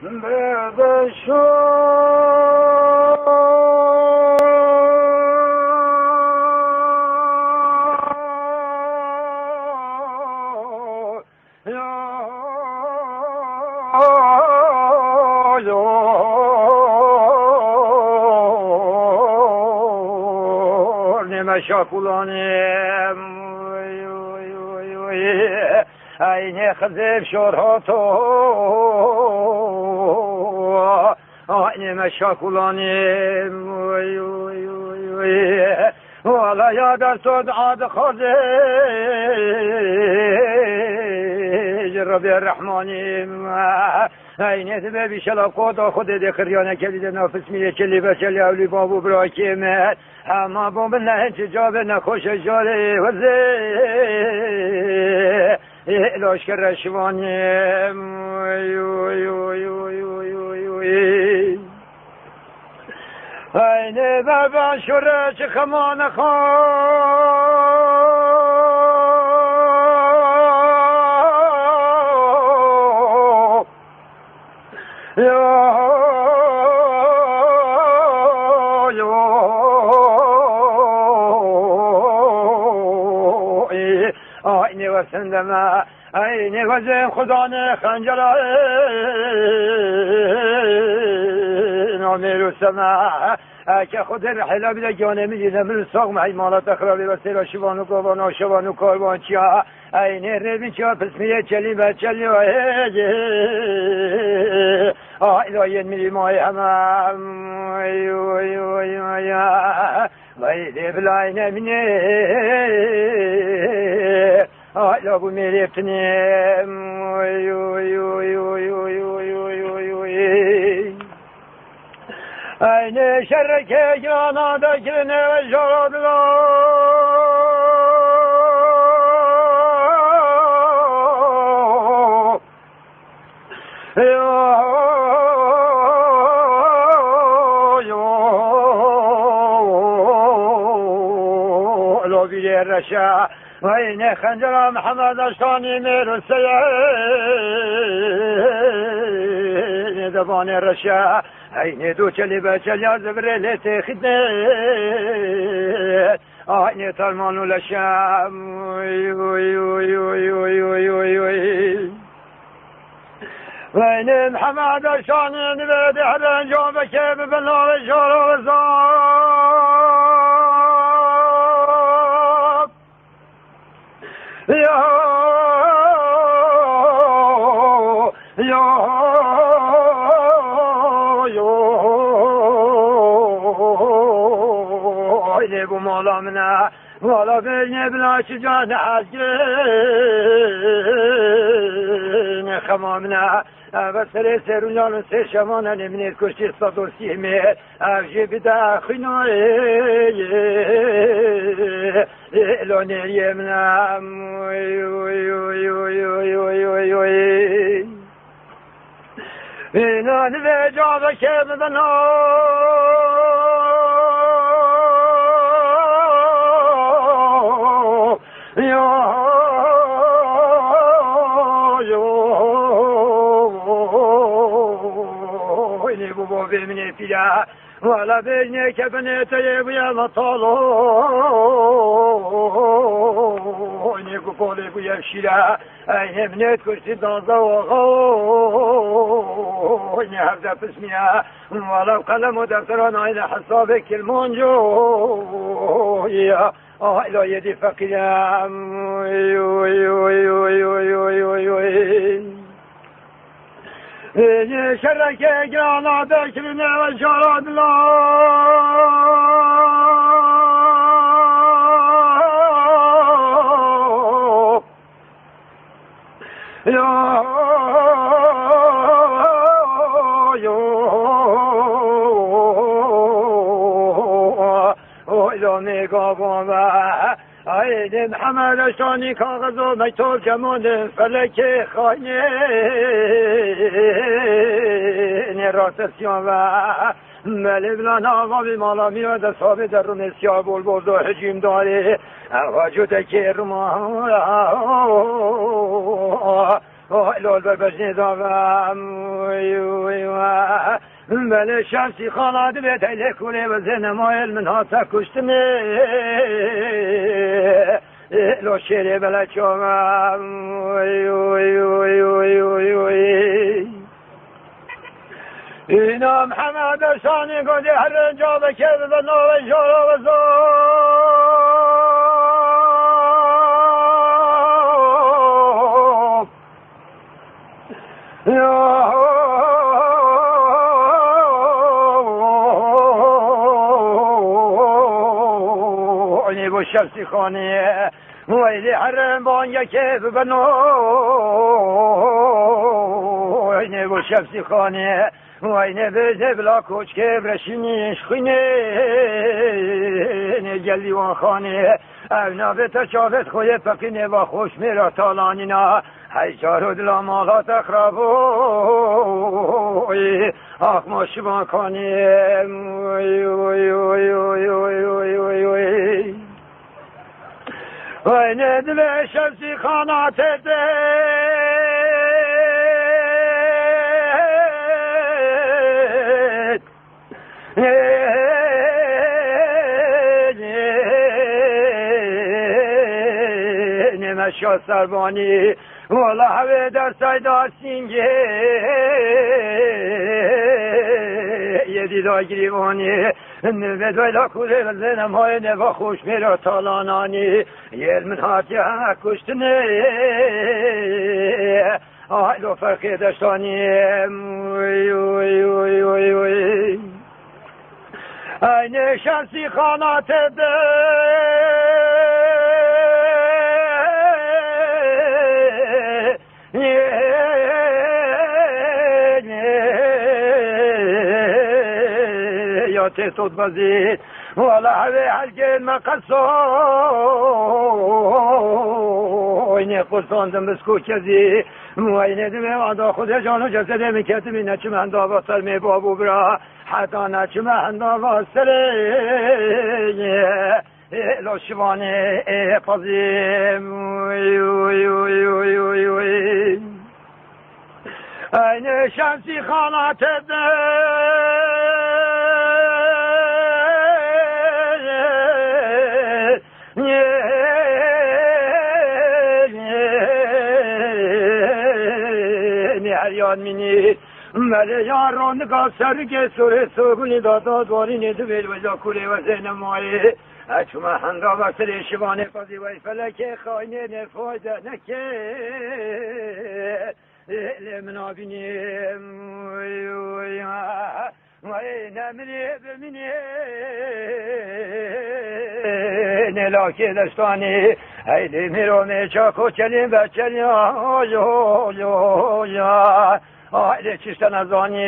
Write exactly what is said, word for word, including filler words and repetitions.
Bebe şo. Ya, ya, neme şakulanê. Ay ne xizir şor hato. Ay ne meşakulanê. Oy, oy, oy, oy. Wala ya der to dua dixwaze ji Rebê Rehmanê. Ay ne dibe bîşela kota Xwedê de xiryane kelî de nafismî de çelî be çelî ewlî bav û birakê me. Hema bo min ne hinçî cabe nexweşe jarê wezê. Ê, laşkere şivanê. Oy, oy, oy, oy, oy, oy, oy. Eynê bebe şure çi xemane xo. Ya, ya, ê, ay ne wesendeme, ay ne wezên xudanê xencera, namêr û seme, eke xudê rehêla bide giyanê min jî ne min sax me, hey mala te xirabê ve sêra şivan û gavan û şevan û karvan çiya. Eynê rêvî çiya pismîyê çelî be çelî. Ay la yên milî mayê heme. Vay lê bilayne minê. Ay la bu mêrê tinê. Eynê şereke girana de kirine ve jara dilo. Yo, yo, lo bîrê reşe. Vay ne xencera Mihemed Aştanî mêr û seyê. Ne devanê reşe. Hey ne do çelî be çelya zivirê lê têxîtê. Ay ne tarman û leşe. Uy, uy, uy. Vay ne Mihemed Aştanî nivê de heren can veke bi binavê jara ve zaf. Ya, ya, ya. Ay ne bu mala min e. Wala bêjnê bila çi can hezgirê xema min e. Eve serê serûyan û sê şevan e, nê min ê kuştî sed û sî mê. Ev jî bide xwîna ê, ê, ê, lo nêriyê min e. Uy, uy, uy. Înan vê cavekê bidin o. Yo, yo, ne bu bo bê min ê pîre. Wala bêjnê kefinê te yê bûye metalo. Nê ku kolê bûye şîre. Ey hemnêt kurşî daza waxa. Nê hevde pismiye. Wala qelem û defteran ayne hesabê kilmanco. Ya. Ay la yedî feqîre. Şereke girana bekirine ve jara dila. Ya, ya, o ilonê gavon ve. Ay, ne Mihemed Eşanî kaxizo mektob cemandin felekê xaynê ne rastesiyan ve. Melê bila nava vî mala mîra de sabê de rûnê siya bol bol do hicîm darê. Ewa cudekê rûma. Oh, lol ber bejnê davem. Belê Şemsî Xana divê teylê kulê ve zêne mayel min hate kuştinê. Lo şêrê bele çavem. Îna Mihemed Ersanî godê her renca ve kê ve navê jara ve zor. Nê bo Şemsî Xanê, weylê herin bangekê bibeno. Nê bo Şemsî Xanê, weynê bêjê bila koçkê reşînî şixînê. Nê gelî wan xanê, ev navê te çavêt xwe yê peqînê va xweş mêra talanîna. Hey caro dila mala te xirab bû. Ax ma şivan kanî. Hey ne dilê Şemsî Xana tê tê. Nêmeşa serbanî, wala hevê dersay da sîngê, yedî da girîvanî, nivê doyla kulê zêne mayê neva xweş mêra talananî, yel min hatiye kuştinê. Ay lo ferqê deştanî. Uy, uy, uy, uy, uy. Ay ne Şemsî Xana tê de. Ya tê tot bazî. Wala hevê helkên me qeso. Oynê qurtandim bisko kezî. Muayene dime ada xudê cano cesedê min ketibî neçim henda va ser mê bab û bira. Heta neçime henda va serê. Ê, lo şivanê, ê, pazî. Uy, uy, uy, uy, uy, uy. Eynê Şemsî Xana tê de. Nê her yan mînî. Melê ya ronika serikê sorê sogunî da da dwarînê divêl weza kulê wezê nemayê. Eçûme hengava serê şivanê pezî wey felekê xaynê nê fayde neke. Lê min abînê. Wey neminê biminê. Nêlakê destanê. Hey lê mêro mêça koçelî beçelî. Ay lê çişte nezanî.